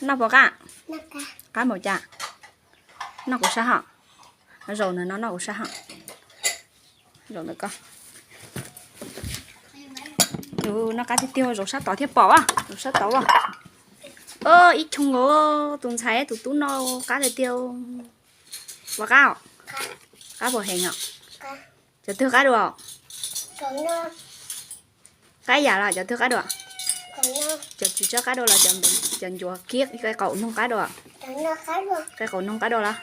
Noj puas qab? Qab npaum cas? Noj kuv sab hom. Zaum ntawm no noj kuv sab hom. Zaum ntawm ko. Noj qab tiag tiag, zaum sab tod thiaj pom, zaum sab tod as. Ib choo nkaus, tus ntxhais tus tub noj qab tiag tiag. Puas qab? Qab puas heev os? Cov twg qab dua? Qab yam los cov twg qab dua? Cov tsis tsob qab dua los cov ncuav kiab qe qaum noog qab dua? Qe qaum noog qab dua los?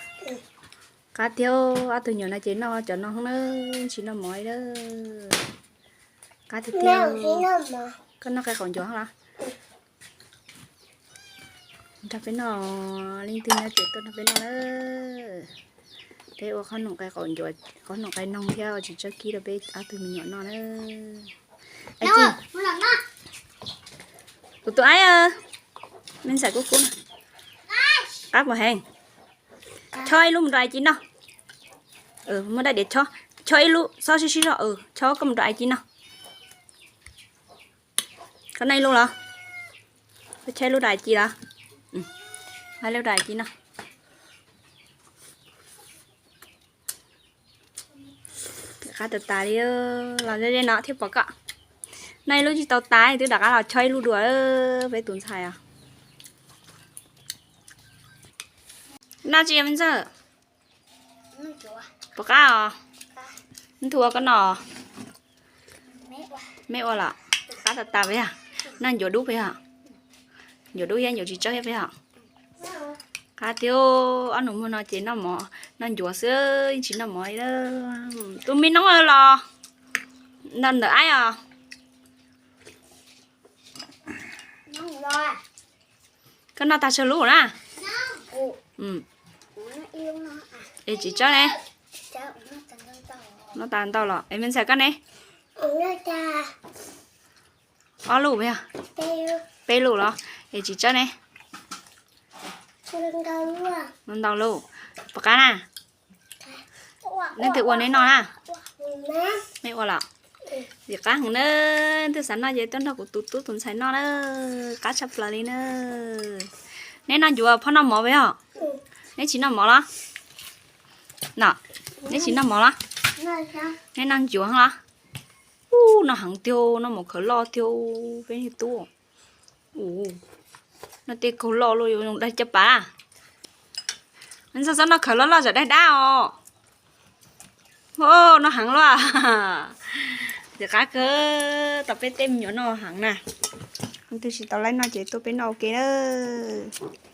Qab tiag, ob tug nyuam no ces noj cov no na, tsis noj mov li. Qab tiag tiag. Koj noj qe qaum ncuav los? Nrog peb noj, leej twg nyob tsev tuaj nrog peb noj na. Peb ua qhob noom qe qaum ncuav, qhob noom qe noog thiab ua tsis tsob kib rau peb ob tug me nyuam noj na. Tus tus aib, me ntxhais kub kub, qab puas heev? Chob ib lub mus rau ais ci noj. Muab daim diav chob, chob ib lub, xob sib sib zog, chob koj mus rau ais ci noj. Koj noj ib lub los? Koj chob ib lub rau ais ci los? Ib lub rau ais ci noj. Qab tas tas li, los ze ze no thiaj pom koj. Noj ib lub tsis tau tas twb rov qab los chob ib lub dua, peb tus ntxhais os. Noj tsis yog me ntxawg? Puas qab os? Ntu ua koj noj. Me ua los? Qab tas tas peb yog. Noj ncuav dub peb yog. Ncuav dub thiab ncuav tsis tsawb thiab peb yog. Qab tiag, ob nus muag no ces noj mov noj ncuav xwb, yeej tsis noj mov li. Tus me noob los? Noj ntawm aib os. Koj noj tag tsawg lub na? Es tsis tsawb ne? Noj tag ntau los es me ntxhais koj ne? Ob lub peb yog? Peb lub los? Es tsis tsawb ne? Noj ntau lub. Puas qab na? Leej twg ua neb noj na? Neb ua los? Vim qab heev na, twb xav noj ces tuaj nrog kuv tus tub tus ntxhais noj na, qab tshaj plaws li na. Neb noj ncuav phob noj mov peb yog? Neb tsis noj mov los? No, neb tsis noj mov los? Neb noj ncuav los? Ub, noj heev tiag, noj mov khawv loj tiag, peb tub. Noj tej kaug loj luaj yuav zoo daig caj pas. Ntxawg txhob noj khawv loj loj, tsam daig dab os. Noj heev luaj. Ces qab kawg, tau peb tej me nyuam noj heev na. Leej twg tsis tau laib noj ces tuaj peb noj ua ke nawb.